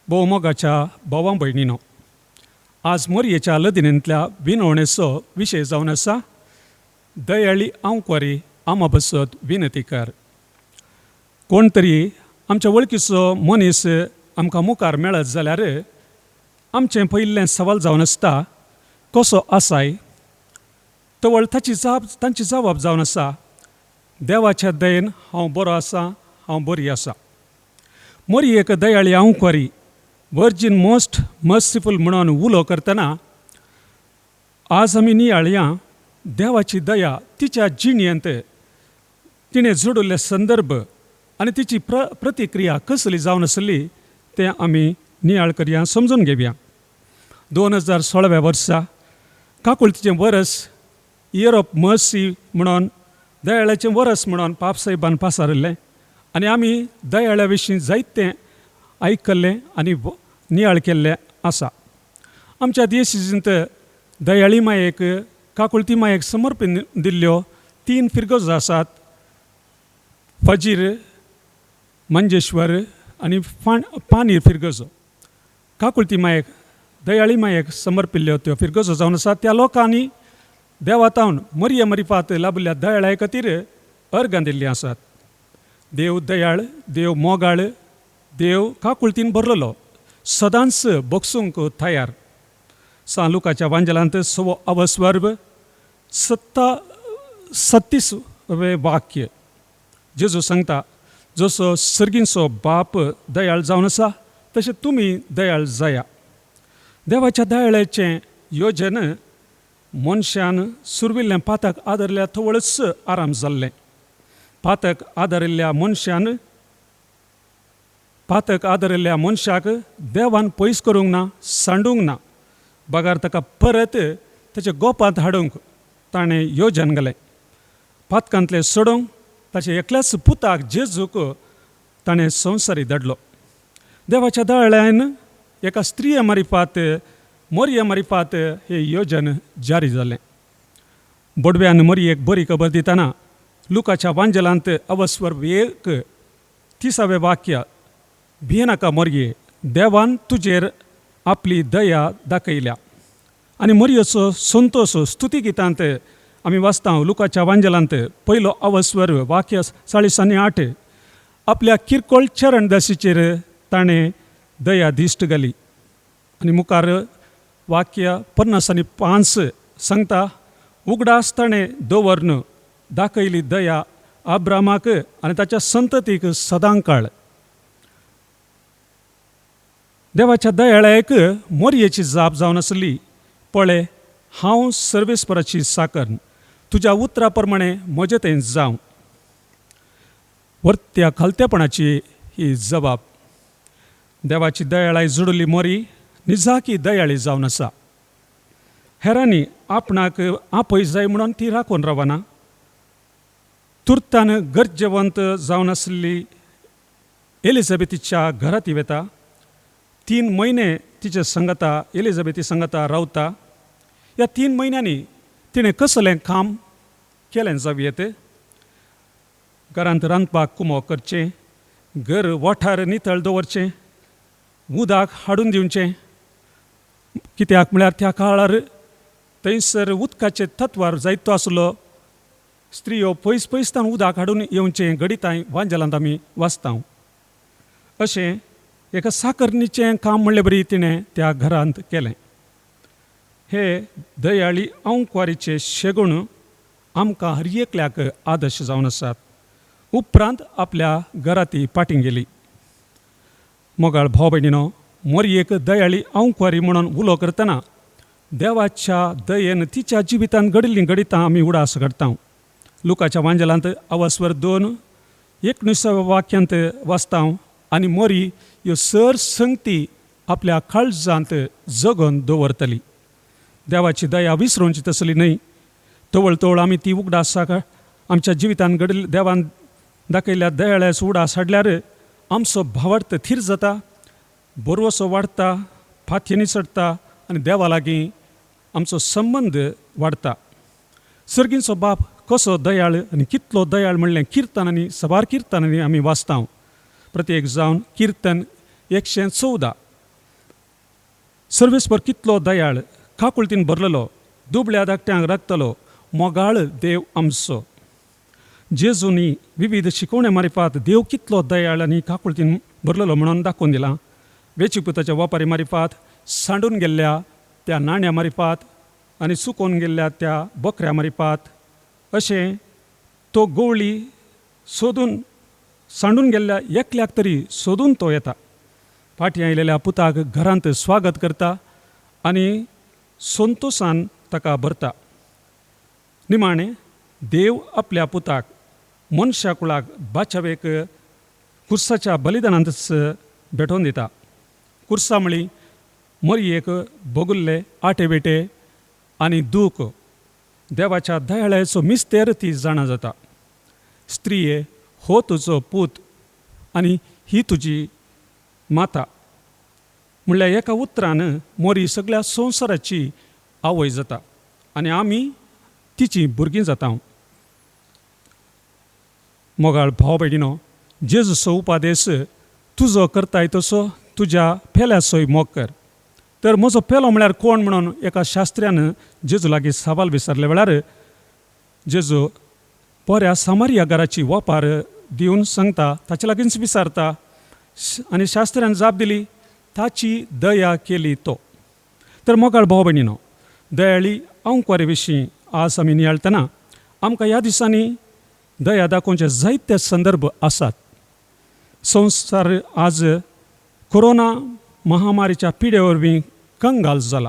भोव मोगाच्या भावां भयणीनो, आज मोरयेच्या लदिनेंतल्या विनवणेचो विशय जावन आसा दयाळी आंवकवारी आमा बसत विनती कर. कोण तरी आमच्या वळखीचो मनीस आमकां मुखार मेळत जाल्यार आमचें पयिल्लें सवाल जावन आसता, कसो आसाय? तवळ ताची जाप तांची जवाब जावन आसा, देवाच्या दयेन हांव बरो आसा, हांव बरी आसा. मोरी एक दयाळी आंवकवारी, वर्जीन मोस्ट मर्सिफूल म्हणून उलो करतना आज आमी नियाळया देवाची दया तिच्या जिणेंत तिणें जोडिल्ले संदर्भ आनी तिची प्रतिक्रिया कसली जावन आसली तें आमी नियाळ करया, समजून घेवया. 2016व्या वर्सा काकुळतीचें वरस, इयर ऑफ मर्सी म्हणून, दयाळाचें वरस म्हणून पापसाहेबान पासारिल्लें आनी आमी दयाळ्या विशीं जायतें आयकल्लें आनी नियाळ केल्लें आसा. आमच्या देशींत दयाळी मायेक, काकुळती मायेक समर्पण दिल्ल्यो 3 फिरगजो आसात, फजीर, मंजेश्वर आनी पानीर फिरगजो. काकुळती मायेक, दयाळी मायेक समर्पिल्ल्यो त्यो फिरगजो जावन आसात. त्या लोकांनी देवातावन मरिया मरिफात लाभिल्ल्या दयाळ्या खातीर अर्गां दिल्लीं आसात. देव दयाळ, देव मोगाळ, देव काकुळतीन भरलेलो, सदांच बगसूंक तयार. सान लुकाच्या वांजेलांत सवो अवस्वर्ब 37 वे वाक्य जेजू सांगता, जसो सर्गींचो बाप दयाळ जावन आसा तशें तुमी दयाळ जाया. देवाच्या दयाळाचें योजन मनशान सुरविल्लें पातक आदरल्या थवळच आराम जाल्लें. पातक आदारिल्ल्या मनशान, पातक आदारिल्ल्या मनशाक देवान पयस करूंक ना, सांडूंक ना, बगार ताका परत ताच्या गोपांत हाडूंक ताणें योजन घालें. पातकांतलें सोडूंक ताच्या एकल्याच पुताक जेजूक ताणें संवसारी धाडलो. देवाच्या दयाळान एका स्त्रिये मारिफात, मोरये मारिफात हें योजन जारी जालें. बोडव्यान मोरयेक बरी खबर दितना लुकाच्या वांजेलांत अवस्वर 1 30वें वाक्य, भियेनाका मोरये, देवान तुजेर आपली दया दाखयल्या. आनी मोरयेचो संतोश स्तुती गितांत आमी वाचता लुकाच्या वांजेलांत पयलो अवस्वर वाक्य 40 आनी 8, आपल्या किरकोळ चरणदासीचेर ताणें दया दिश्ट घाली. आनी मुखार वाक्य 50 आनी 5 सांगता, उगडास ताणें दवरन दाखयली दया अब्रामाक आनी ताच्या संततीक सदांकाळ. देवाच्या दयाळाक मोरयेची जाप जावन आसली, पळय हांव सर्वेस्पराची साकर, तुज्या उतरा प्रमाणे म्हजें तें जावं. वर्त्या खालतेपणाची ही जबाब. देवाची दयाळाय जोडिल्ली मोरी निजाकी दयाळी जावन आसा. हेरांनी आपणाक आपय जाय म्हणून ती राखून रावना. तुर्तान गरजेवंत जावन आसली एलिझाबेथीच्या घरा ती वेता. 3 म्हयने तिचे संगता, एलिझाबेथी संगता रावता. ह्या 3 म्हयन्यांनी तिणें कसलें काम केलें जावं येत? घरांत रांदपाक कुमो करचें, घर वाठार नितळ दवरचें, उदक हाडून दिवचें. कित्याक म्हळ्यार त्या काळार थंयसर उदकाचें तत्वार जायतो आसलो. स्त्रियो पयस पयसतान उदक हाडून येवचें घडितांय वांजेलांत आमी वाचता. अशें एका साकरणीचें काम म्हणले बरी तिणें त्या घरांत केलें. हे दयाळी आंवकवारीचे शेगुण आमकां हर एकल्याक आदर्श जावन आसात. उपरांत आपल्या घरा ती पाटीं गेली. मोगाळ भाव भयणीनो, मोरयेक दयाळी आंवकवारी म्हणून उलो करतना देवाच्या दयेन तिच्या जिवितांत घडिल्लीं घडितां आमी उडास काडटा. लुकाच्या वांजेलांत अवस्वर 2 19व्या वाक्यांत वाचता, आनी मोरी ह्यो सर संगती आपल्या काळजांत जगोवन दवरतली. देवाची दया विसरोवची तसली न्हय. तवळ तवळ आमी ती उगडास आमच्या जिवितांत घडिल्ल्या देवान दाखयल्ल्या दयाळ्याचो उडास हाडल्यार आमचो भावार्थ थीर जाता, बरवसो वाडटा, फातयेनी चडटा आनी देवा लागीं आमचो संबंद वाडटा. सर्गींचो बाप कसो दयाळ आनी कितलो दयाळ म्हणलें किर्तनांनी, सबार किर्तनांनी आमी वाचता. प्रत्येक जावन किर्तन 114 सर्वेस्पर कितलो दयाळ, काकुळतीन भरलेलो, दुबळ्या धाकट्यांक राखतलो मोगाळ देव आमचो. जेजूनी विविध शिकवण्या मारिफात देव कितलो दयाळ आनी काकुळतीन भरलेलो म्हणून दाखोवन दिलां. वेचीपुताच्या वापारी मारिफात, सांडून गेल्ल्या त्या नाण्या मारिफात आनी चुकोवन गेल्ल्या त्या बकऱ्या मारिफात, अशें तो गवळी सोदून सांडून गेल्ल्या एकल्याक तरी सोदून तो येता. फाटीं आयलेल्या पुताक घरांत स्वागत करता आनी संतोशान ताका भरता. निमाणें देव आपल्या पुताक मनशा कुळाक बाचावेक कुर्साच्या बलिदानांतच भेटोवन दिता. कुर्सा म्हळी मरयेक भोगुल्ले आटे बेटे आनी दूख देवाच्या दयाळाचो मिस्तेर ती जाणा जाता. स्त्रिये, हो तुजो पूत आनी ही तुजी माता म्हणल्यार एका उतरान मोरी सगळ्या संवसाराची आवय जाता आनी आमी तिची भुरगीं जाता. मोगाळ भाव भयणीनो, जेजूचो उपादेश तुजो करताय तसो तुज्या पेल्याचोय मोग कर. तर म्हजो पेलो म्हळ्यार कोण म्हणून एका शास्त्र्यान जेजू लागीं सवाल विचारल्या वेळार जेजू बऱ्या सामारिया घराची वपार दिवन सांगता, ताचे लागींच विचारता आनी शास्त्र्यान जाप दिली, ताची दया केली तो. तर मोगाळ भाव भयणीनो, दयाळी आंकवारी विशीं आज आमी नियाळटना आमकां ह्या दिसांनी दया दाखोवचे जायते संदर्भ आसात. संवसार आज कोरोना महामारीच्या पिडे वरवीं कंगाल जाला.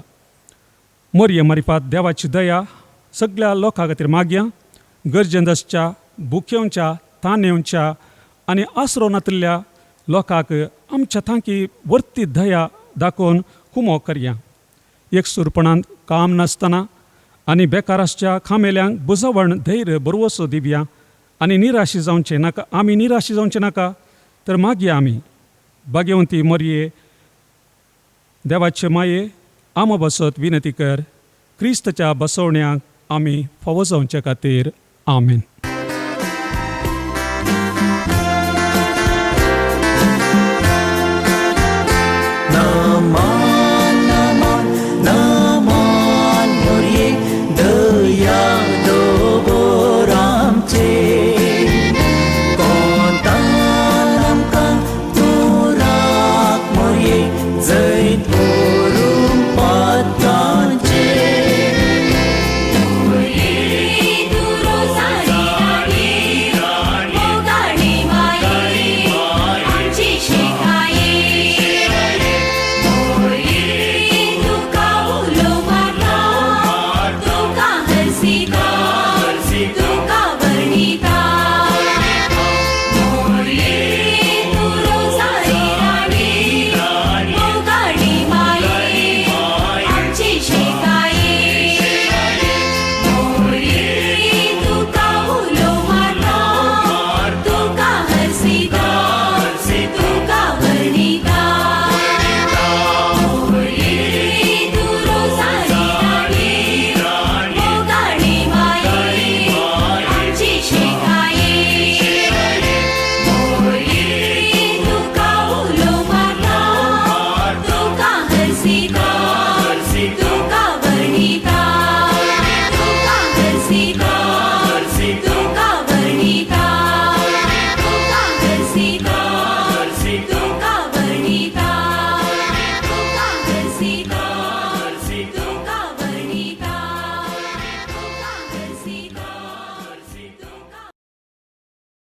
मोरये मारिफात देवाची दया सगळ्या लोकां खातीर मागया. गरजेंत आसच्या, भुकेवच्या, तानेवच्या आनी आसरो नातिल्ल्या लोकांक आमच्या तांकी वर्ती दया दाखोवन कुमो करया. एकसुरपणान काम नासतना आनी बेकार आसच्या खामेल्यांक बुजवण धैर्य बरवसो दिवया आनी निराशी जावचें नाका. आमी निराशी जावचें नाका, तर मागया आमी भाग्यवंती मरये देवाचे माये आमा बसत विनंती कर, क्रिस्तच्या बसवण्याक आमी फावो जावचे खातीर. आमेन.